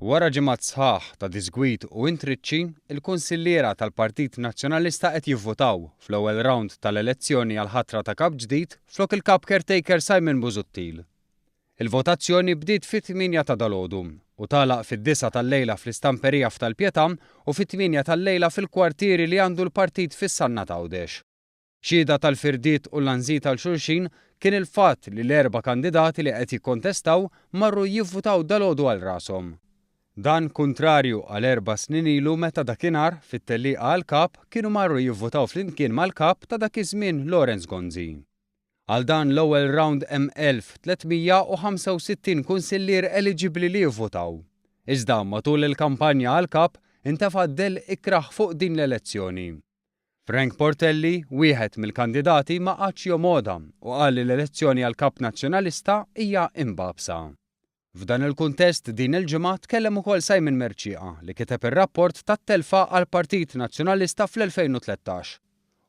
Wara ġimgħat sħaħ ta' diżgwid u intriċċi, il-kunsilliera tal-Partit Nazzjonalista qed jivvutaw fl-ewwel rawnd tal-elezzjoni għall-ħatra ta' Kap ġdid flok il-Kap caretaker Simon Busuttil. Il-votazzjoni bdiet fit-tmienja ta' dalgħodu u tagħlaq fid-disgħa tal-lejla fl-istamperija f'Tal-Pietà u fit-tmienja tal-lejla fil-kwartieri li għandu l-partit fis-Sannat Għawdex. Xhieda tal-firdiet u l-lanżit għal xulxin kien il-fatt li l-erba' kandidati li qed jikkontestaw marru jivvutaw dalgħodu għal rashom. Dan kuntrarju għal erba' snin ilu meta dakinhar, fit-tellieqa għall-Kap, kienu marru jivvutaw flimkien mal-Kap ta' dak iż-żmien Lawrence Gonzi. Għal dan l-ewwel rawnd hemm 1,365 kunsillier eliġibbli li jivvutaw. Iżda, matul il-kampanja għall-Kap, intefa' dell ikrah fuq din l-elezzjoni. Frank Portelli, wieħed mill-kandidati ma qagħadx jomgħodha u qal li l-elezzjoni għal Kap Nazzjonalista hija imbagħbsa. F'dan il-kuntest din il-ġimgħa tkellem ukoll Simon Mercieca li kiteb ir-rapport tat-telfa għall-Partit Nazzjonalista fl-2013.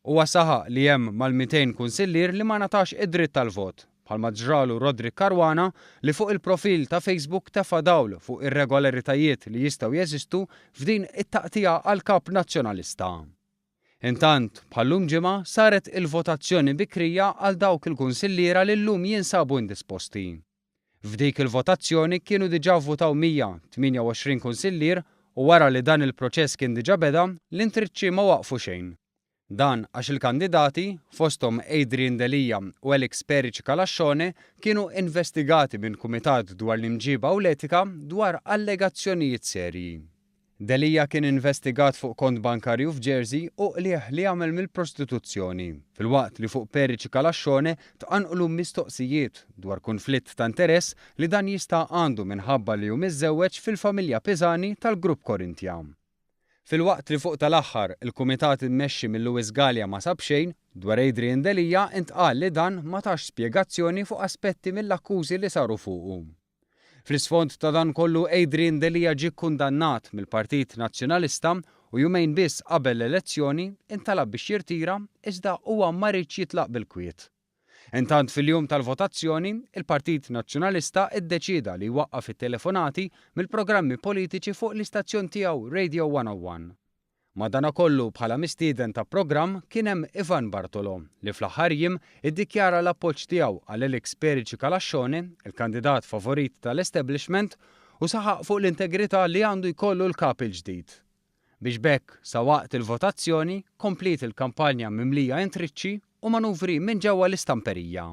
Huwa saħaq li hemm mal-200 kunsillier li ma ngħatax id-dritt tal-vot, bħalma ġralu Roderick Caruana li fuq il-profil ta' Facebook tefa' dawl fuq irregolaritajiet li jistgħu jeżistu f'din it-taqtigħa għal Kap Nazzjonalista. Intant, bħal-lum ġimgħa saret il-votazzjoni bikrija għal dawk il-kunsilliera li llum jinsabu indisposti. F'dik il-votazzjoni kienu diġà vvutaw 128 kunsillier u wara li dan il-proċess kien diġà beda, l-intriċċi ma waqfu xejn. Dan għax il-kandidati, fosthom Adrian Delia u Alex Perici Calascione, kienu investigati minn kumitat dwar l-imġiba u l-etika dwar allegazzjonijiet serji. Delia kien investigat fuq kont bankarju f'Jersey u qligħ li għamel mill-prostituzzjoni, filwaqt li fuq Perici Calascione tqanqlu mistoqsijiet dwar kunflitt ta' interess li dan jista' għandu minħabba li hu miżżewweġ fil-familja Pisani tal-Grupp Corinthia. Filwaqt li fuq tal-aħħar, il-kumitat immexxi minn Louis Galea ma sab xejn, dwar Adrian Delia intqal li dan ma tax spjegazzjoni fuq aspetti mill-akkużi li saru fuqu. Fl-isfond ta' dan kollu Adrian Delia ġie kkundannat mill-Partit Nazzjonalista u jumejn biss qabel l-elezzjoni intalab biex jirtira iżda huwa ma riedx jitlaq bil-kwiet. Intant fil-jum tal-votazzjoni, il-Partit Nazzjonalista ddeċieda li jwaqqaf it-telefonati mill-programmi politiċi fuq l-istazzjon tiegħu Radio 101. Madanakollu bħala mistieden ta' programm kien hemm Ivan Bartolo li fl-aħħar jiem iddikjara l-appoġġ tiegħu għal Alex Perici Calascione, il-kandidat favorit tal-establishment, u saħaq fuq l-integrità li għandu jkollu l-Kap il-ġdid. Biex b'hekk, sa waqt il-votazzjoni, kompliet il-kampanja mimlija intriċċi u manuvri minn ġewwa l-istamperija.